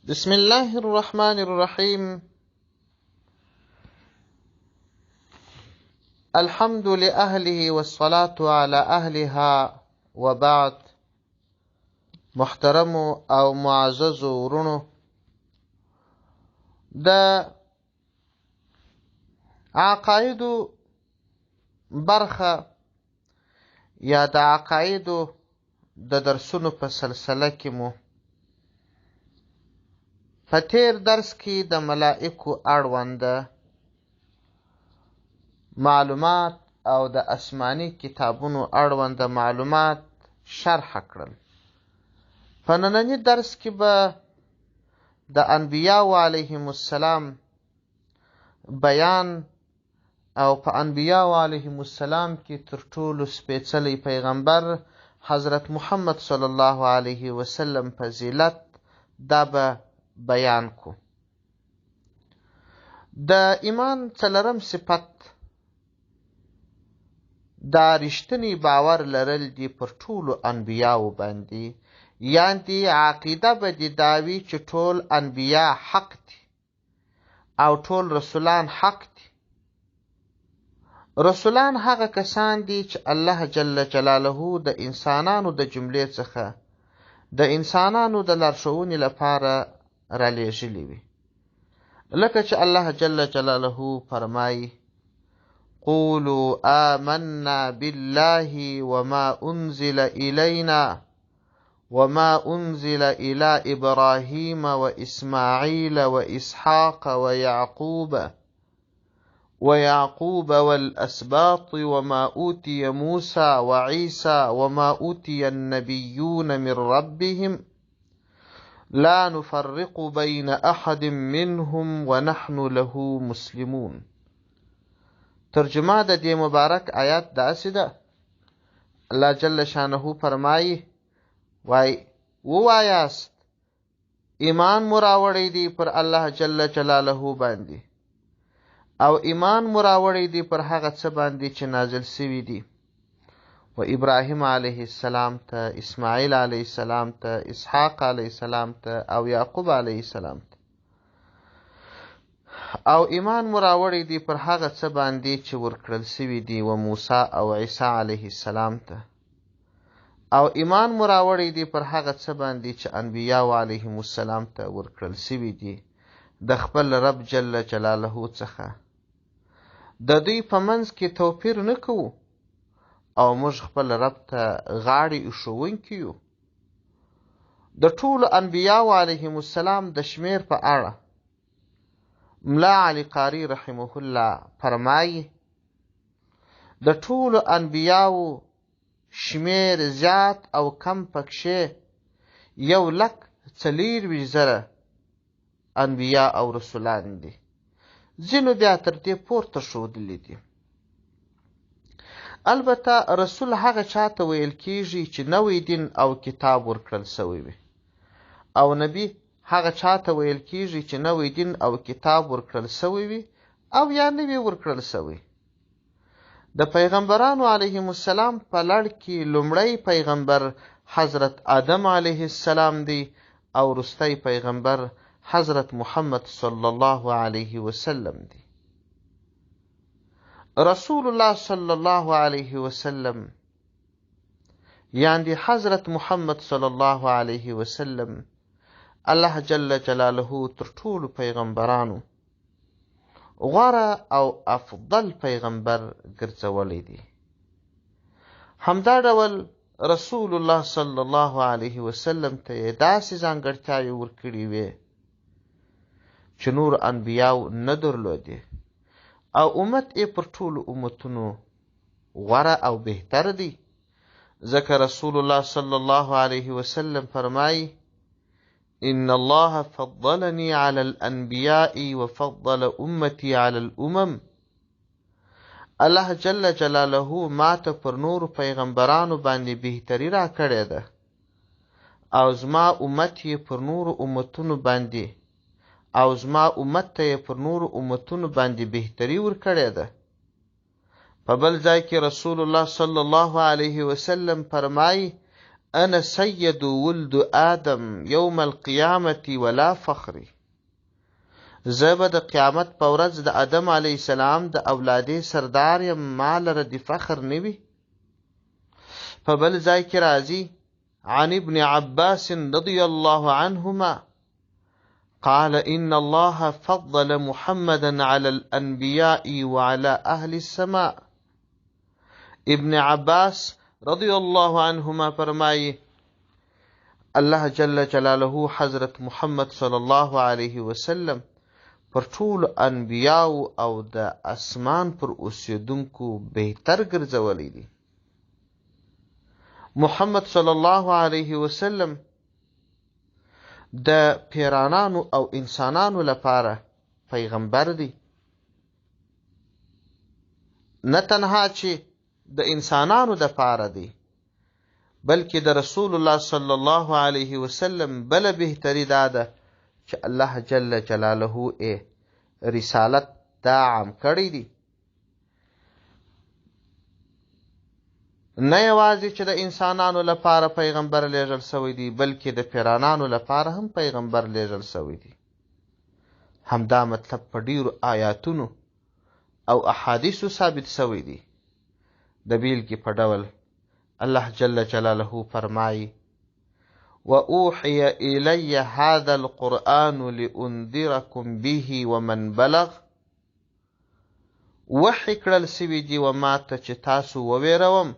بسم الله الرحمن الرحيم. الحمد لأهله والصلاة على أهلها وبعد. محترم او معزز ورونو، د عقایدو برخه یا د عقایدو د درسونو په سلسله کې مو په تیر درس کې د ملائکو اړوند معلومات او د آسماني کتابونو اړوند معلومات شرح کړل. په ننني درس کې به د انبیاو علیهم السلام بیان او په انبیاو علیهم السلام کې تر ټولو سپېڅلی پیغمبر حضرت محمد صلی الله علیه وسلم فضیلت دا به بیان کو. د ایمان څلورم صفت دا رښتینی باور لرل دي پر ټولو انبیاو باندې، یعنې عقیده به دې دا وي چې ټول انبیا حق دي او ټول رسولان حق دي. رسولان هغه کسان دي چې الله جل جلاله د انسانانو د جملې څخه د انسانانو د لارښوونې لپاره رالیږلي وي، لکه چې الله جل جلاله فرمایي: قولوا آمنا بالله وما أنزل إلينا وما أنزل إلى إبراهيم وإسماعيل وإسحاق ويعقوب والأسباط وما أوتي موسى وعيسى وما أوتي النبيون من ربهم لا نفرق بين أحد منهم ونحن له مسلمون. ترجمه د دې مبارک آیات داسې ده. الله جل شانه فرمایي: وای ووایاست ایمان مو راوړی دی پر الله جل جلاله باندې، او ایمان مو راوړی دی پر هغه څه باندې چې نازل سوي دي و ابراهیم علیه السلام ته، اسماعیل علیه السلام ته، اسحاق علیه السلام ته او یعقوب علیه السلام ته، او ایمان مو راوړی دی پر هغه څه باندې چې ورکړل سوي دي و موسی او عیسی علیه السلام ته، او ایمان مو راوړی دی پر هغه څه باندې چې انبیاو علیهم السلام ته ورکړل سوي دي د خپل رب جل جلاله څخه. د دوی په منځ کې توپیر نه کوو او موږ خپل رب ته غاړې ایښوونکي یو. د ټولو انبیاو علیهم السلام د شمېر په اړه ملا علي قاري رحمه الله فرمایي: د ټولو انبیاو شمېر زیات او کم پکښې 124,000 انبیا او رسولان دي. ځینو بیا تر دې پورته ښودلي دي. البته رسول هغه چاته ویل کیږي چې نوی دین او کتاب ورکړل سوی وي، او نبی هغه چاته ویل کیږي چې نوی دین او کتاب ورکړل سوی وي او یا نوی ورکړل سوی. د پیغمبرانو علیهم السلام په لړ کې لومړی پیغمبر حضرت آدم علیه السلام دی او وروستی پیغمبر حضرت محمد صلی الله علیه وسلم دی. رسول الله صلی الله علیه وسلم یعنی حضرت محمد صلی الله علیه وسلم الله جل جلاله تر ټولو پیغمبرانو غوره او افضل پیغمبر ګرځولی دی. همدا ډول رسول الله صلی الله علیه وسلم ته یې داسې ځانګړتیاوې ورکړې وې چې نور انبیاو نه درلودې، او امت یې پر ټولو امتونو غوره او بهتر دی. ځکه رسول الله صلی الله علیه وسلم فرمایي: إن الله فضلني على الأنبياء وفضل أمتي على الأمم. الله جل جلاله ما ته پر نورو پیغمبرانو باندې بهتري راکړې ده، او زما امت یې پر نورو امتونو باندې او زما امت ته یې پر نورو امتونو باندې بهتري ورکړې ده. په بل ځای کې رسول الله صلی الله علیه وسلم فرمایي: انا سید ولد آدم یوم القیامة ولا فخر، زه به د قیامت په ورځ د آدم علیه السلام د اولادې سردار یم، ما لره دې فخر نه وي. په بل ځای کې راځي عن ابن عباس رضی الله عنهما قال إن الله فضل محمدا على الأنبياء وعلى أهل السماء. ابن عباس رضی الله عنهما فرمایي الله جل جلاله حضرت محمد صلی الله علیه وسلم پر ټولو انبیاو او د اسمان پر اوسیدونکو بهتر ګرځولی دی. محمد صلی الله علیه وسلم د پیرانانو او انسانانو لپاره پیغمبر دی، نه تنها چې د انسانانو د پاره دی، بلکې د رسول الله صلی الله علیه وسلم بله بهتري دا ده چې الله جل جلاله یې رسالت دا عام کړی دی. نه یوازې چې د انسانانو لپاره پیغمبر لیږل شوی دی، بلکې د پیرانانو لپاره هم پیغمبر لیږل شوی دی. همدا مطلب په ډیرو آیاتونو او احادیثو ثابت شوی دی. د بیلګې په ډول الله جل جلاله فرمایي: وأوحي إلي هذا القرآن لأنذركم به ومن بلغ. وحی کړل سوي دي و ماته چې تاسو وویروم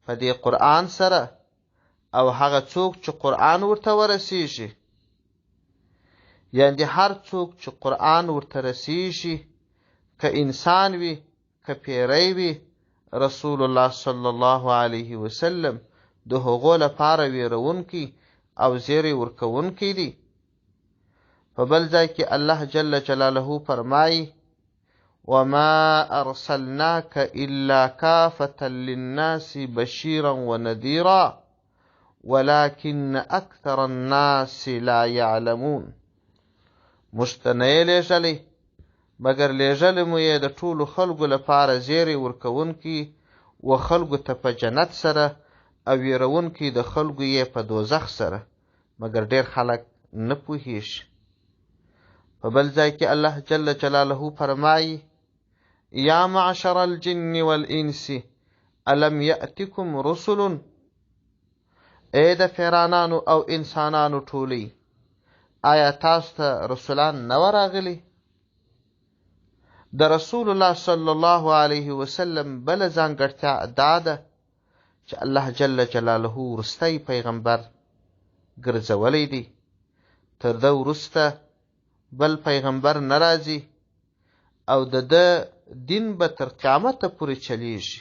په دې قرآن سره او هغه څوک چې قرآن ورته ورسیږي، یعنې هر څوک چې قرآن ورته رسیږي، که انسان وي که پیری وي، رسول الله صلی الله علیه وسلم د هغو لپاره ویرونکی او زیری ورکوونکی دی. په بل ځای کې الله جل جلاله فرمایي: وما ارسلناک الا کافة للناس بشیرا ونذیرا ولكن اکثر الناس لا يعلمون. موږ ته نه یې لېږلی، مګر لېږلی مو یې د ټولو خلکو لپاره زیری ورکوونکی و خلکو ته په جنت سره او ویرونکی د خلکو یې په دوزخ سره، مګر ډېر خلک نه پوهیږي. په بل ځای کې الله جل جلاله فرمایي: یا معشر الجن والانس الم یأتکم رسل. ای د پیرانانو او انسانانو ټولۍ، آیا تاسو ته رسولان نه وه راغلي؟ د رسول الله صلی الله علیه وسلم بله ځانګړتیا دا ده چې الله جل جلاله وروستی پیغمبر ګرځولی دی. تر ده وروسته بل پیغمبر نه راځي او د ده دین به تر قیامته پورې چلیږي،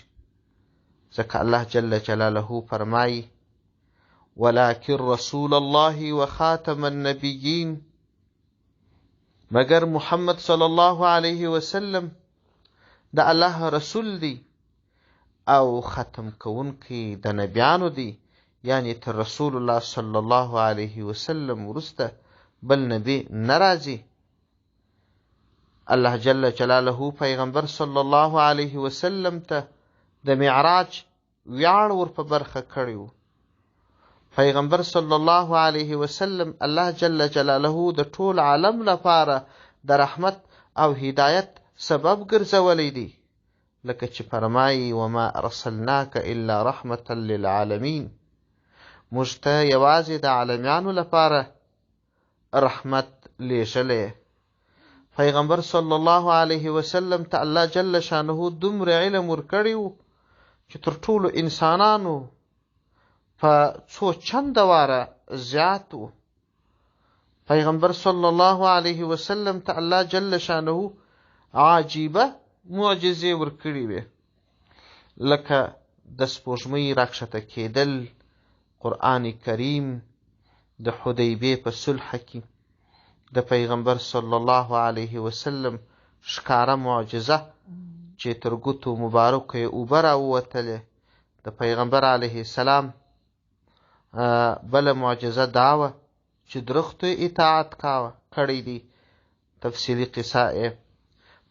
ځکه الله جل جلاله فرمایي: ولكن رسول الله وخاتم النبیین. مګر محمد صلی الله علیه وسلم د الله رسول دی او ختم کوونکی د نبیانو دی، یعنی تر رسول الله صلی الله علیه وسلم وروسته بل نبی نه راځي. الله جل جلاله پیغمبر صلی الله علیه وسلم ته د معراج ویاړ ور په برخه کړی و. پیغمبر صلی الله علیه وسلم الله جل جلاله د ټول عالم لپاره د رحمت او هدایت سبب ګرځولی دی، لکه چې فرمایي: وما ارسلناک الا رحمة للعالمین. موږ ته یوازې د عالمیانو لپاره رحمت لیږلی. پیغمبر صلی الله علیه وسلم ته الله جل شانه دومره علم ورکړی و چې تر ټولو انسانانو په څو چنده واره زیات و. پیغمبر صلی الله علیه وسلم ته الله جل شانه عجیبه معجزې ورکړې وې، لکه د سپوږمۍ راکښته کېدل، قرآن کریم، د حدیبې په صلح کې د پیغمبر صلی الله علیه وسلم ښکاره معجزه چې تر ګوتو مبارکو یې اوبه راووتلې. د پیغمبر علیه السلام بله معجزه دا وه چې درختو یې اطاعت کاوه کړی دی. تفصیلي قصه یې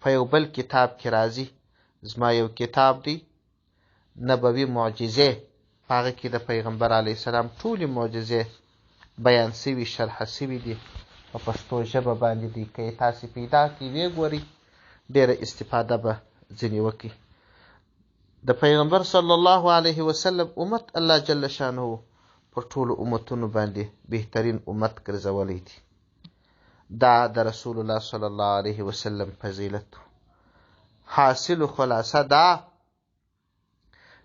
په یو بل کتاب کې راځي. زما یو کتاب دی نبوي معجزې، په په هغه کې د پیغمبر علیه السلام ټولې معجزې بیان سوي، شرح سوي دي په پښتو ژبه باندې دی. که یې تاسې پیدا کړئ، ویې ګورئ، ډېره استفاده به ځینې وکړي. د پیغمبر صلی الله علیه وسلم امت الله جل شانه پر ټولو امتونو باندې بهترین امت ګرځولی دی. دا د رسول الله صلی الله علیه وسلم فضیلت. حاصل خلاصه دا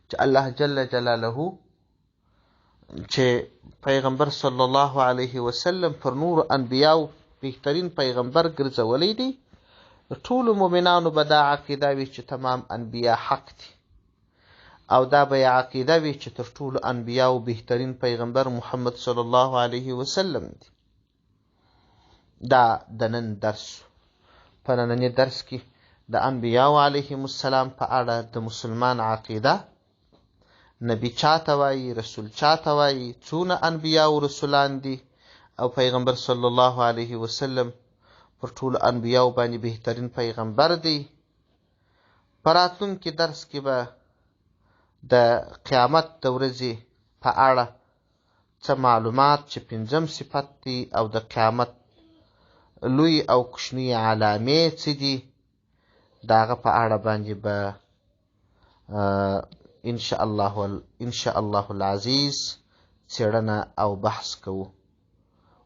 چې الله جل جلاله چې پیغمبر صلی الله علیه وسلم پر نورو انبیاو بهترین پیغمبر ګرځولی دی، ټولو مؤمنانو به دا عقیده وي چې تمام انبیا حق دي، او دا به یې عقیده وي چې تر ټولو انبیاو بهترین پیغمبر محمد صلی الله علیه وسلم دی. دا د نن درس. په ننني درس کې د انبیاو علیهم السلام په اړه د مسلمان عقیده، نبی چاته وایي، رسول چاته وایي، څونه انبیا او رسولان دي، او پیغمبر صلی الله علیه وسلم پر ټولو انبیاو باندې بهترین پیغمبر دی. په راتلونکي درس کې به د قیامت د ورځې په اړه څه معلومات چې پنځم صفت دی او د قیامت لوی او کوچنۍ علامې څه دي، د هغه په اړه باندې به ان شاء الله العزیز څېړنه او بحث کوو.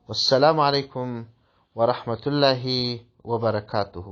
والسلام علیکم ورحمة الله وبرکاته.